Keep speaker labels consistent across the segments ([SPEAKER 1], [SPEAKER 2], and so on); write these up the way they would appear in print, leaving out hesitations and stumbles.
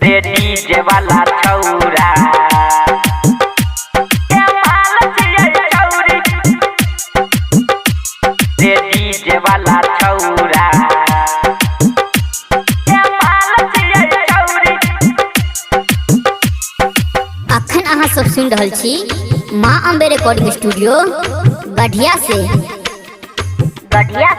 [SPEAKER 1] रे डीजे वाला छौरा के माल छियै छौरी। रे डीजे वाला छौरा के माल छियै छौरी।
[SPEAKER 2] अखन अहाँ सब सुनि रहल छी माँ अम्बे रिकॉर्डिंग स्टूडियो बढ़िया से।
[SPEAKER 1] बढ़िया।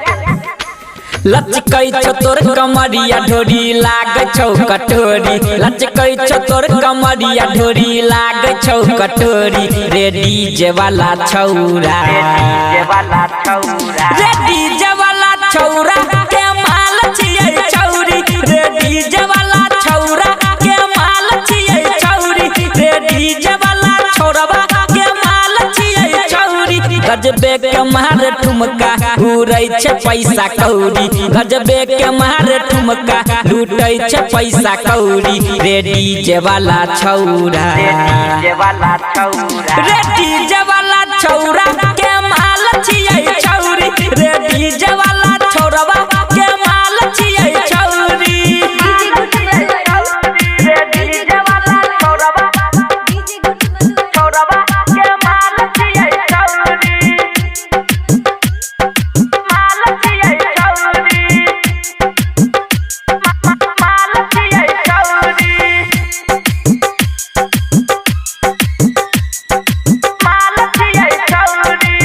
[SPEAKER 3] लचकै छौ तोर कमरिया ढोरी लागै छौ कटोरी। लचकै छौ तोर कमरिया ढोरी लागै छौ कटोरी। रे डीजे वाला छौरा,
[SPEAKER 1] रे डीजे वाला छौरा,
[SPEAKER 3] रे डीजे वाला छौरा के माल छियै छौरी। रे डीजे वाला छौरा के माल छियै छौरी। रे डीजे वाला छौरवा के माल छियै छौरी। गजबे के मार ठुमका उड़ै छै पैसा कौड़ी। गजबे के मार ठुमका लूटै छै पैसा कौड़ी। रे डीजे वाला छौरा,
[SPEAKER 1] रे डीजे वाला छौरा,
[SPEAKER 3] रे डीजे वाला छौरा के माल छियै छौरी। रे डीजे वाला छौरवा के माल छियै छौरी।
[SPEAKER 1] रे डीजे वाला छौरवा, छौरवा के माल छियै छौरी। माल छियै छौरी। माल छियै छौरी। माल छियै छौरी।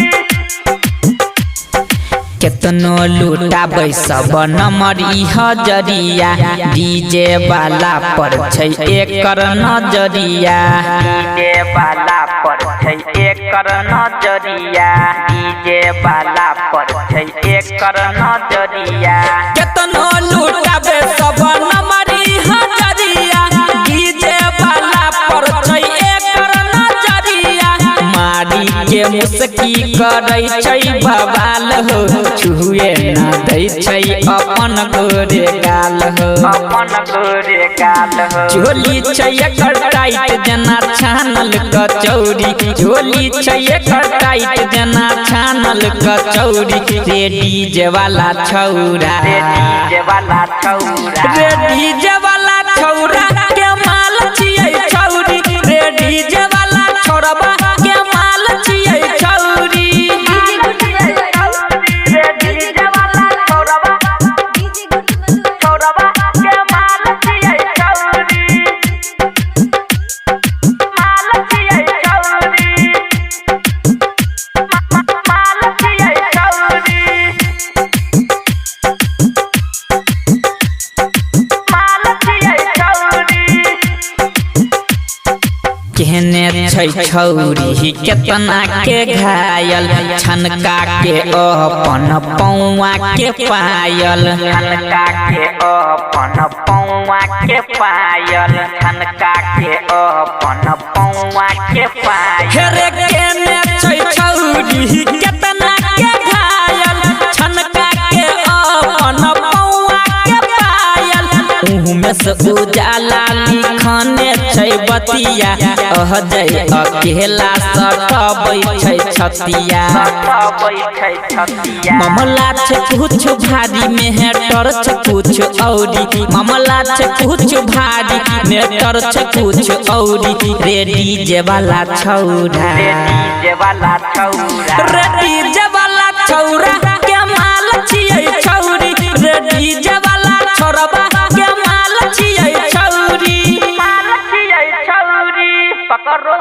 [SPEAKER 3] केतनो लूटाबै सब नंबर ई हजरिया। डीजे वाला पर छै एकर नजरिया।
[SPEAKER 1] डीजे वाला पर छै एकर नजरिया। डीजे वाला पर छै एकर नजरिया।
[SPEAKER 3] केतनो लूटाबै सब नंबर ई हजरिया। डीजे वाला पर छै एकर नजरिया। मारी के मुस्की करै छै बवाल हो। छुए ना दै छै अपन गोरे गाल हो।
[SPEAKER 1] अपन गोरे गाल हो।
[SPEAKER 3] झोली छै एकर टाइट जेना छानल कचौड़ी। झोली छै एकर टाइट जेना छानल कचौड़ी। रे डीजे वाला छौरा,
[SPEAKER 1] रे डीजे वाला छौरा,
[SPEAKER 3] रे डीजे वाला छौरा के माल छियै छौरी। रे डीजे वाला छौरवा के माल छियै छौरी।
[SPEAKER 1] रे डीजे वाला छौरवा, छौरवा के माल छियै छौरी। माल छियै छौरी। माल छियै छौरी। माल छियै छौरी।
[SPEAKER 3] केहने छै छौरी केतना के घायल। छनका के अपन पौआ के पायल।
[SPEAKER 1] छनका के अपन पौआ के पायल। छनका के अपन पौआ के पायल।
[SPEAKER 3] हेरे केने छै छौरी केतना के घायल। छनका के अपन पौआ के पायल। मुँह में से उजाला लिखने छै बतिया। अह जय अकेला सटबै छै छतिया।
[SPEAKER 1] सटबै छै छतिया।
[SPEAKER 3] मामला छै कुछ भारी मेहटर छै कुछ औरी। मामला छै कुछ भारी मेहटर छै कुछ औरी। रे डीजे वाला छौरा,
[SPEAKER 1] रे डीजे वाला छौरा,
[SPEAKER 3] रे डीजे वाला छौरा के माल छियै छौरी। रे डीजे वाला छौरवा के माल छियै छौरी।
[SPEAKER 1] माल छियै छौरी। पकड़ो।